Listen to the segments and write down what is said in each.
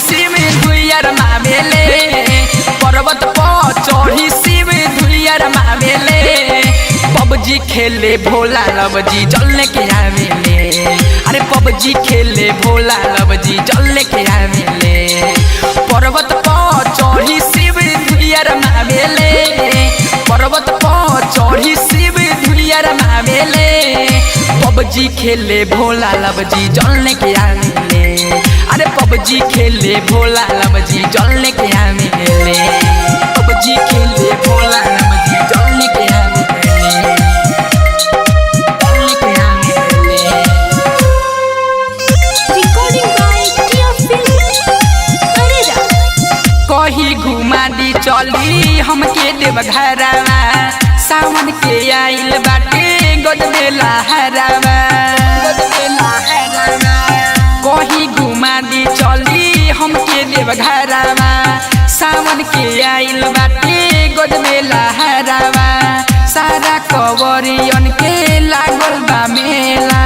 शिव धुइयर मावेले, पर्वत पर चढ़ी शिव धुइयर मावेले। पबजी खेले भोला लवजी जलने के आवेले, अरे पबजी खेले भोला लवजी जलने के आवेले। पर्वत पर चढ़ी शिव धुइयर मावेले, पर्वत पर चढ़ी शिव धुइयर मावेले। पबजी खेले भोला लवजी जलने के आवेले, अरे पबजी खेले भोला लवजी जलने के आवेले। पबजी खेले भोला लवजी जलने के आवेले, जलने के आवेले। Recording by Tia Film. Arera. कही घुमा दी चली हमके देवघरवा, सावन के आइल बाटे गजबेला हरावा। कही घुमा दी चली हमके देवघरवा, सावन के आइल बाटे गजबेला हरावा। सारा कवरियन के लागल बा मेला,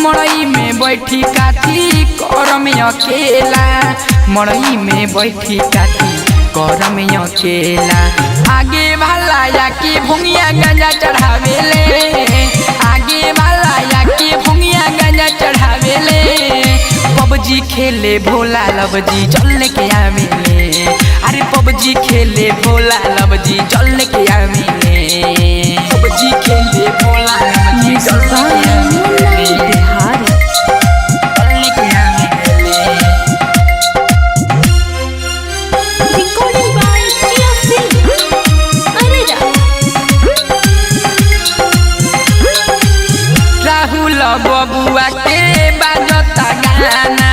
मड़ई में बैठी काथी करम अकेला, मड़ई में बैठी काथी करम अकेला। आगे वाला या के भुंगिया गंजा चढ़ावेले, आगे वाला या के भुंगिया गंजा चढ़ावेले। पबजी खेले भोला लवजी जलने के आवेले, अरे पबजी खेले भोला लवजी जलने के आवेले। पबजी खेले भोला लवजी Music जलने by के Munna आवेले, Bihari. जलने के आवेले। Recording by Tia Film. Arera. Rahul बबुआ के बाजता गाना,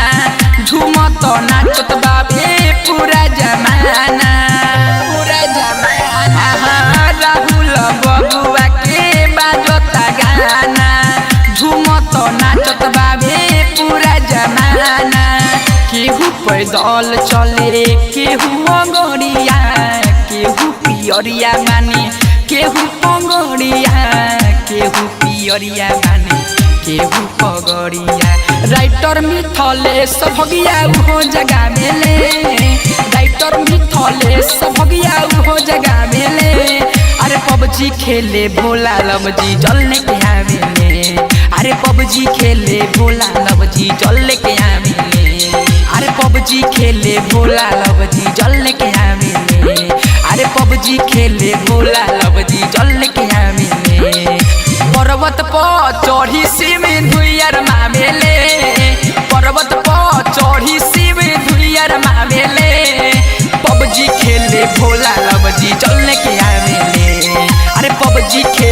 झूमत नाचत बाबे पूरा जमाना, पूरा जमाना। राहुल बबुआ के बाजता गाना, झूमत नाचत बाबे पूरा जमाना। केहू पैदल चले केहू अंगोरिया, केहू पियरिया माने केहू पंगोरिया, केहू पियरिया माने केहू पगड़िया। राइटर मिथले सभगिया उहो जगावेले, राइटर मिथले सभगिया उहो जगावेले। अरे पबजी खेले भोला लवजी जलने के आवेले, अरे पबजी खेले भोला लवजी जलने के आवेले। अरे पबजी खेले भोला लवजी जलने के आवेले, अरे पबजी खेले भोला लवजी जलने के आवेले। पर्वत पर चढ़ी शिव धुइयर मावेले, पर्वत पर चढ़ी शिव धुइयर मावेले। पबजी खेले भोला लवजी जलने के आवेले, अरे पबजी खेले